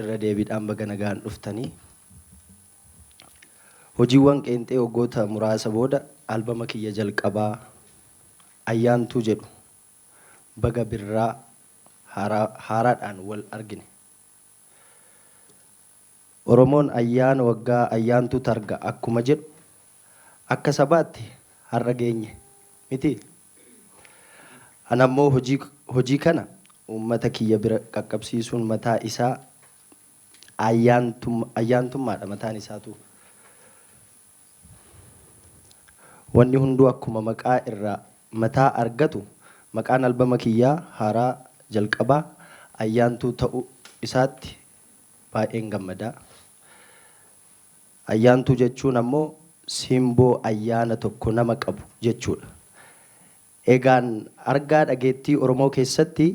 Irra deebiidhaan baga nagaan dhuftanii. Hojiiwwan qeenxee waggoota muraasa booda albama kiyya jalqabaa Ayyaantuu jedhu baga birraa haaraadhaan wal argine. Oromoon ayyaana waggaa ayyaantuu targa akkuma jedhu akka sabaatti har'a geenye miti. Anammoo hojii kana uummata kiyya bira qaqqabsiisuun mataa isaa ayyaantummaadha mataan isaatu. Wanni hunduu akkuma maqaa irraa mataa argatu maqaan albama kiyyaa haaraa jalqabaa Ayyaantuu ta'uu isaatti baay'een gammada. Ayyaantuu jechuun ammoo simboo ayyaana tokko nama qabu jechuudha. Egaan argaa dhageettii Oromoo keessatti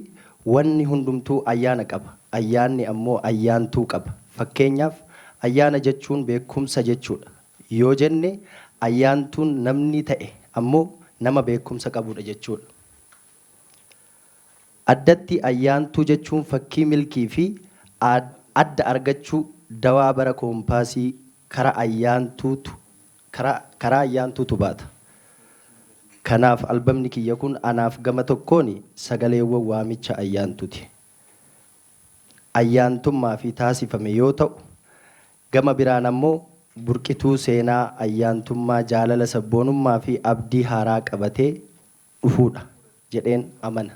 wanni hundumtuu ayyaana qaba. Ayyaanni ammoo ayyaantuu qaba. Fakkeenyaaf ayyaana jechuun beekumsa jechuudha yoo jenne ayyaantuun namni ta'e ammoo nama beekumsa qabuudha jechuudha. Addatti ayyaantuu jechuun fakkii milkii fi adda argachuu dawaa bara koompaasii karaa ayyaantuutu baata. Kanaaf albamni kiyya kun anaaf gama tokkoon sagaleewwan waamicha ayyaantuuti. Ayyaantummaa fi taasifame yoo ta'u, gama biraan ammoo burqituu seenaa ayyaantummaa jaalala sabboonummaa fi abdii haaraa qabatee dhufuudha jedheen amana.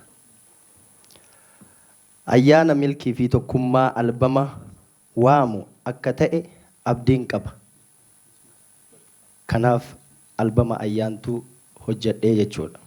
Ayyaana milkii fi tokkummaa albama waamu akka ta'e abdiin qaba. Kanaaf albama ayyaantuu hojjedhee jechuudha.